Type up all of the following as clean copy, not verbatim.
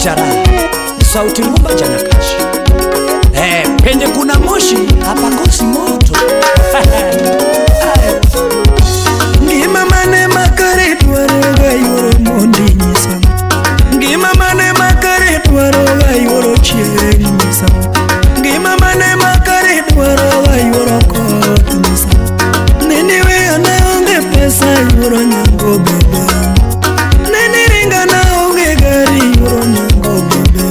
Chara, Sauti Rumba Janakash. Penye kuna moshi hapakosi moto. Ngima mane makare dwaro ga yuoro mondo inyisa. Ngima mane makare dwaro ga yuoro chieng' nyisa. Ngima mane makare dwaro ga yuoro koth nyisa. Nene weya naonge pesa yuoro nyango bebe. Nene ringa naonge gari yuoro nyango bebe.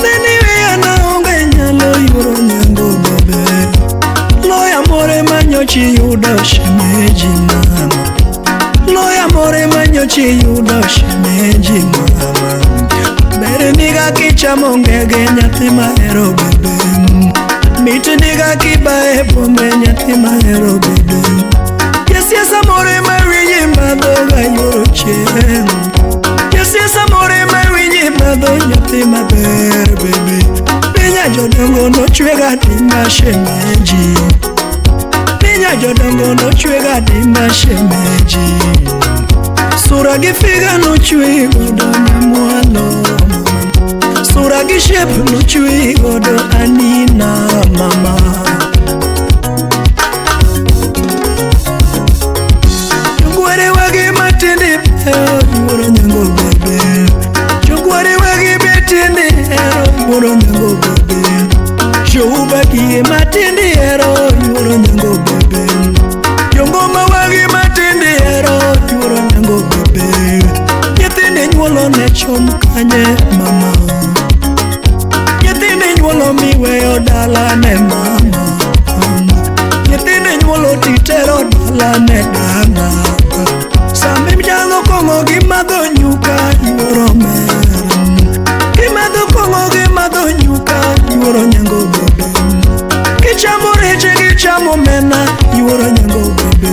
Nene weya naonge nyalo yuoro nyango bebe. Loya more manyochi yudo shemeji mama. Loya more manyochi yudo shemeji mama. Ber niga kichamo ngege nyathi mahero bebe. Mit niga kibae bombe nyathi mahero bebe. Jasiasa more mawinji madho ga yuoro chieng'. Jasiasa more mawinji madho nyathi maber bebe. Pinya jodongo nochwega dimba shemeji. Pinya jodongo nochwega dimba shemeji. Sura gi figa nochwe godo nyamwalo. Sura gi shape nochwe godo anina mama. Jogware wagi matende hero yuoro nyango bebe. Jogware wagi betende hero yuoro nyango bebe. Joubagi matende hero yuoro nyango bebe. Jongoma wagi matende hero yuoro nyango bebe. Nyithinde nyuolo ne chom kanye mama. Nyithinde nyuolo miweyo dala ne mama. Nyithinde nyuolo titero dala ne dana. Sama imichalo kong'o gimadho nyuka yuoro mer. Gimadho kong'o gimadho nyuka yuoro nyango bebe. Gichamo reche gichamo omena yuoro nyango bebe.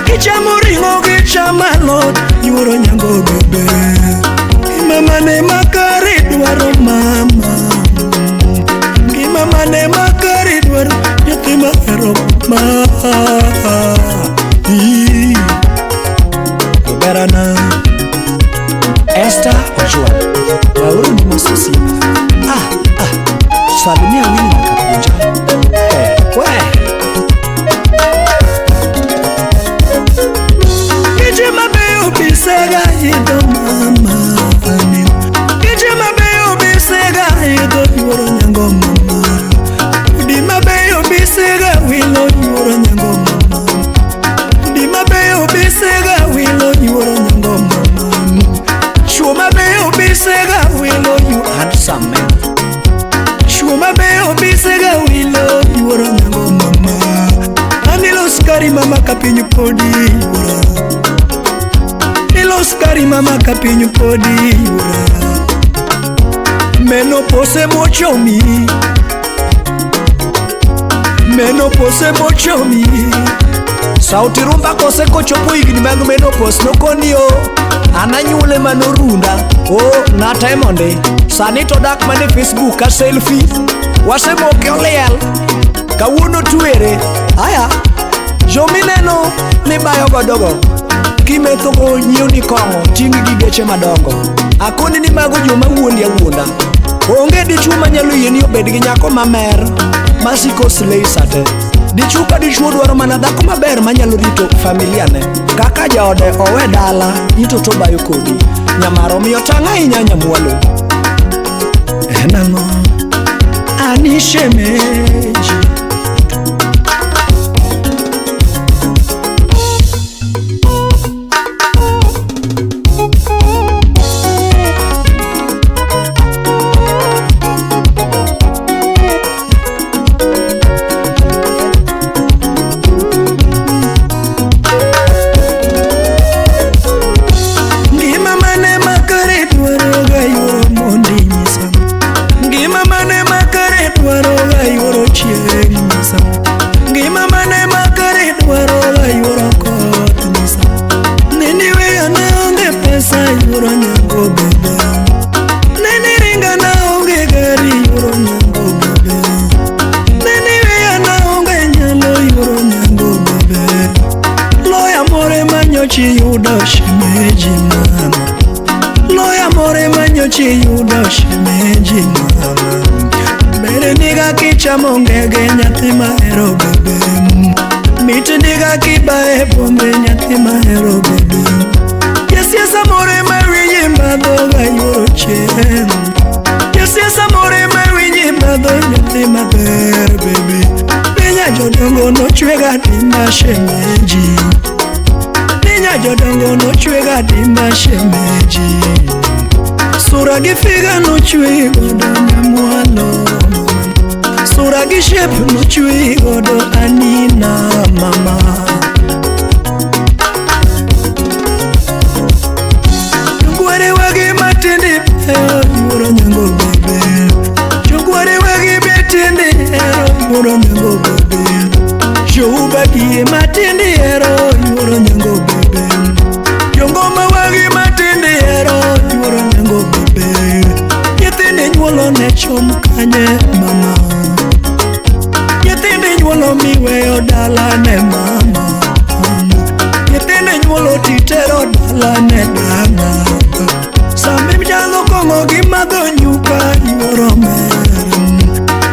Gichamo ring'o gichamo alot yuoro nyango bebe. Ngima mane makare dwaro mama. Ngima mane makare dwaro nyathi mahero mama. Berana Esther Ojwang, Wauru ni mososi. Salimia Winnie Makapunja. We. Geche mabeyo bisega idho mama. Geche mabeyo bisega idho yuoro nyango mama. Udi mabeyo bisega wilo yuoro nyango mama. Udi mabeyo bisega wilo yuoro nyango mama. Chuo mabeyo bisega wilo you handsome man. Chuo mabeyo bisega wilo yuoro nyango mama. Anilo skari mama kapiny podi yuora. Ilo skari mama kapiny podi yuora. Menopause mochomi. Menopause mochomi. Sauti Rumba kose kochopo higni mag menopause nokoni o an anyuole manorunda o natemonde sani to dak mana e Facebook ka selfie wasemoke oliel kawuono twere. Aya jomineno mibayo godogo kimetho go nyiewni kong'o ting' gi geche madongo. Akoni ni mago joma wuondi awuonda. Onge dichuo manyalo yie ni obed gi nyako mamer masiko slay sate. Dichuo ka dichuo dwaro mana dhako maber manyalo rito familia ne. Kaka jaode owe dala ito to bayo kodi. Nyamaro miyo tang' ahinya nyamwalo. En ang'o? Ani shemeji. Ngima mane makare dwaro ga yuoro mondo inyisa. Ngima mane makare dwaro ga yuoro chieng' nyisa. Ngima mane makare dwaro ga yuoro koth nyisa. Nene weya naonge pesa yuoro nyango bebe. Nene ringa naonge gari yuoro nyango bebe. Nene weya naonge nyalo yuoro nyango bebe. Loya more manyochi yudo shemeji mama. Loya more manyochi yudo kichamo ngege nyathi mahero bebe. Mit ndiga kibae pombe nyathi mahero bebe. Jasiasa moro ma winji madho ga yuoro chieng'. Jasiasa moro ma winji madho nyathi maber bebe. Ninya jodongo nochwega dimba shemeji. Ninya jodongo nochwega dimba shemeji. Sura gi figa nochwe godo nyamwalo. Sura gi shape nochwe godo anina mama. Jogware wagi matindi hero yuoro nyango bebe. Jogware wagi matindi hero yuoro nyango bebe. Joubagi matindi hero yuoro nyango bebe. Jongoma wagi matindi hero yuoro nyango bebe. Nyithindi nyuolo ne chom kanye mama. Nyithindi nyuolo miweyo dala ne mama. Nyithindi nyuolo titero dala ne dana. Sami mchadho kong'o gimadho nyuka yuoro mer.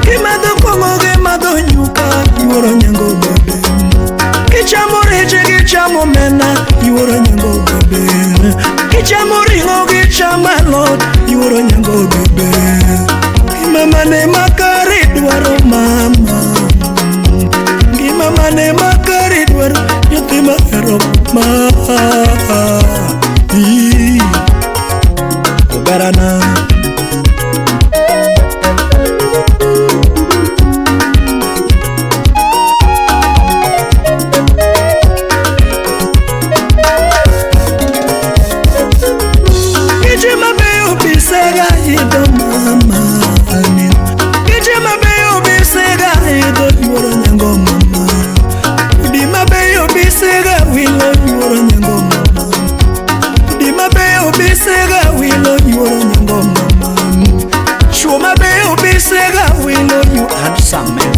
Gimadho kong'o gimadho nyuka yuoro nyango bebe. Kichamo reche gichamo mena yuoro nyango bebe. Kichamo ring'o gichamo alot yuoro nyango bebe. Ngima mane makare dwaro mama. Ngima mane makare dwaro nyathi mahero ma. Oberana. Geche mabeyo bisega idho mama. Geche mabeyo bisega idho yuoro nyango mama. Udi mabeyo bisega wilo yuoro nyango mama. Udi mabeyo bisega wilo yuoro nyango mama. Chuo mabeyo bisega wilo you handsome man.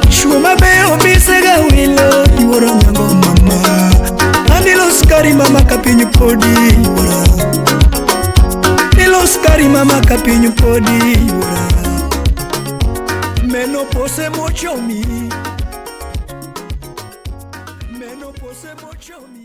Chuo mabeyo bisega wilo yuoro nyango mama. Andilo skari mama kapiny podi yuora. Ilo skari mama kapiny podi yuora. Meno pose mochomi. Meno pose mochomi.